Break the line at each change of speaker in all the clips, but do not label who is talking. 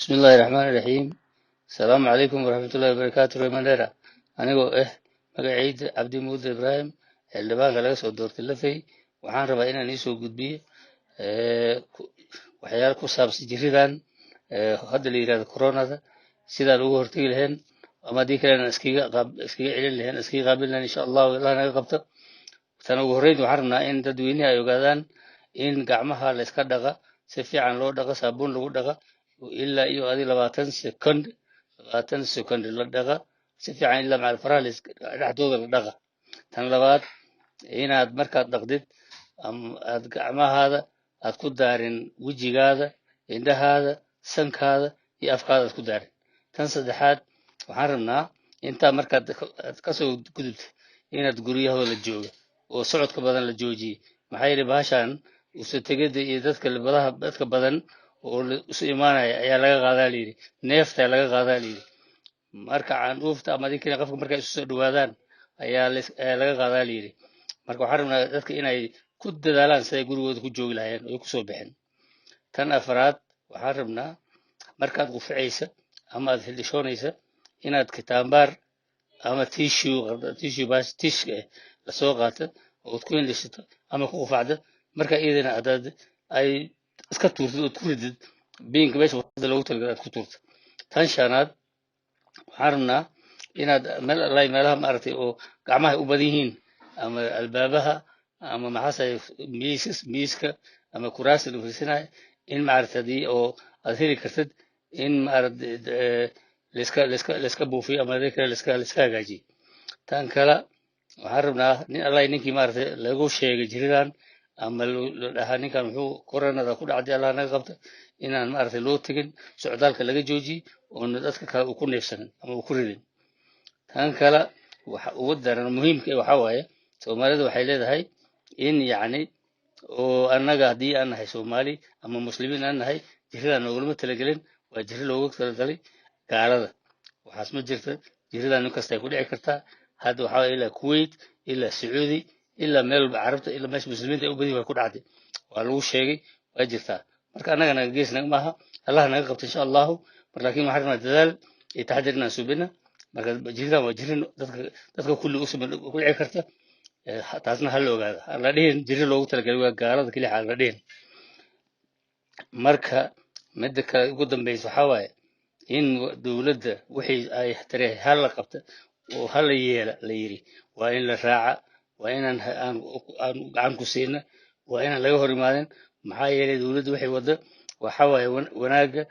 Bismillahi raxmaani raxiim. Asalaamu calaykum waraxmatullahi wabarakaatu. Reer Mandheera, anigoo ah magacayda Cabdi Muude Ibraahim, xildhibaanka laga soo doortay Lafey, waxaan rabaa inaan iisoo gudbiyo waxyaala ku saabsan jiridan hadda la yirahdo coronada, sidaan uga hortegi lahayn ama haddii kalena iskaga celin lahayn, iskaga qaabil lahayn, insha Allahu Allah naga qabto. Tan ugu horreynta, waxaan rabnaa in dadweynaha ay ogaadaan in gacmaha la iska dhaqa, si fiican loo dhaqa, saabuun lagu dhaqa ilaa iyo adi 20 second, 20 second la dhaqa si fiican, ilaa macal faraha dhexdooda la dhaqa. Tan labaad, inaad markaad dhaqdid ama aad gacmahaada aad ku daarin wejigaada, indhahaada, sankaada iyo afkaada aad ku daarin. Tan saddexaad, waxaan rabnaa intaa markaad aad kasoo gudubta inaad guryahooda la jooga oo socodka badan la joojiyey. Maxaa yeelay, bahashan isu tegida iyo dadka badaha, dadka badan oo isu imaanaya ayaa laga qaadaa layidhi, neefta laga qaadaa layidhi. Marka candhuufta ama adin qofka markay isu soo dhawaadaan ayaa laga qaadaa layidhi. Marka waxaan rabnaa dadka inay ku dadaalaan siday gurigooda ku joogi lahayeen oo kusoo bixin. Tan afraad, waxaan rabnaa markaad quficaysa ama aad hildhishoonaysa inaad kitaambaar ama tissue, tissue baas tishka eh lasoo qaato ood ku hindhisato ama ku qufacdo. Marka iyadana hadaad ay iska tuurtid ood ku ridid biinka meesha wasaqda loogu talagalay aad ku tuurto. Tan shanaad, waxaan rabnaa inaad meel alla meelaha maaragtay oo gacmaha u badan yihiin, ama albaabaha ama maxaase miisas, miiska ama kuraasta la fariisanayo, in maaragtay haddii oo aad heli kartid in maaragtay laiska buufiyo ama hadii kale laiska hagaajiyo. Tan kale, waxaan rabnaa nin alla ninkii maaragtay lagu sheegay jiridan ama la dhahaa ninkan muxuu koronada ku dhacday, Allah naga qabta, inaan maaragtay loo tegin, socdaalka laga joojiyey oona dadka kale uu ku neefsanin ama uu ku ridin. Tan kale, waxa ugu daran muhiimka waxaa waaye, Soomaalida waxay leedahay in yacni oo annaga haddii aan nahay Soomaali ama Muslimiin aan nahay, jiridan noogulama talagelin, waa jiri loogu talagalay gaalada. Waxaas ma jirta. Jiridan nin kasta ay ku dhici kartaa. Hadda waxaa waye ilaa Kuwait, ilaa Sacuudi, ilaa meel walba Carabta, ilaa meesha Muslimiinta ay u badan way ku dhacday, waa lagu sheegay, waa jirtaa. Marka annaga naga gees naga maaha, Allah naga qabto insha Allahu. Mar laakiin waxaan rabnaa dadaal iyo taxadir inaan suubina. Marka jiridan waa jirin dadka kulli ku dhici karta. Taasna ha la ogaada, ha la dhihin jiri loogu talagalay waa gaalada keliya, ha la dhihin. Marka midda kale ugu dambeysa waxaa waaye in dowladda wixii ay tiri ha la qabta oo ha la yeela la yiri waa in la raaca, waa inaan aan gacan ku siina, waa inaan laga hor imaanin. Maxaa yeelay, dowladda waxay wadda waxa waaye wanaagga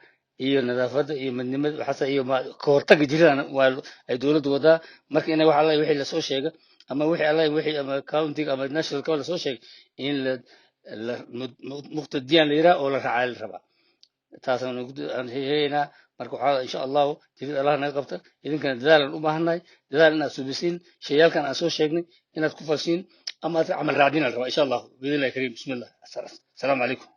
iyo nadaafadda iyo midnimada waxaase iyo ka hortagga jiridan waa ay dowladdu wadaa. Marka inay wax alla wixii lasoo sheega ama wixii alla wixii ama countyga ama national ka lasoo sheegay in la muqtadiyaan la yiraa oo la raacaa la rabaa. Taasaan aan sheegaynaa. Marka waxaa insha Allahu jirid Allah naga qabta. Idinkana dadaalan u baahannahay, dadaal inaad suubisiin, shayaalkan aan soo sheegnay inaad ku falsiin ama aad camal raacdiin la rabaa insha Allahu biidnillahi kariim. Bismillah, asalaamu calaykum.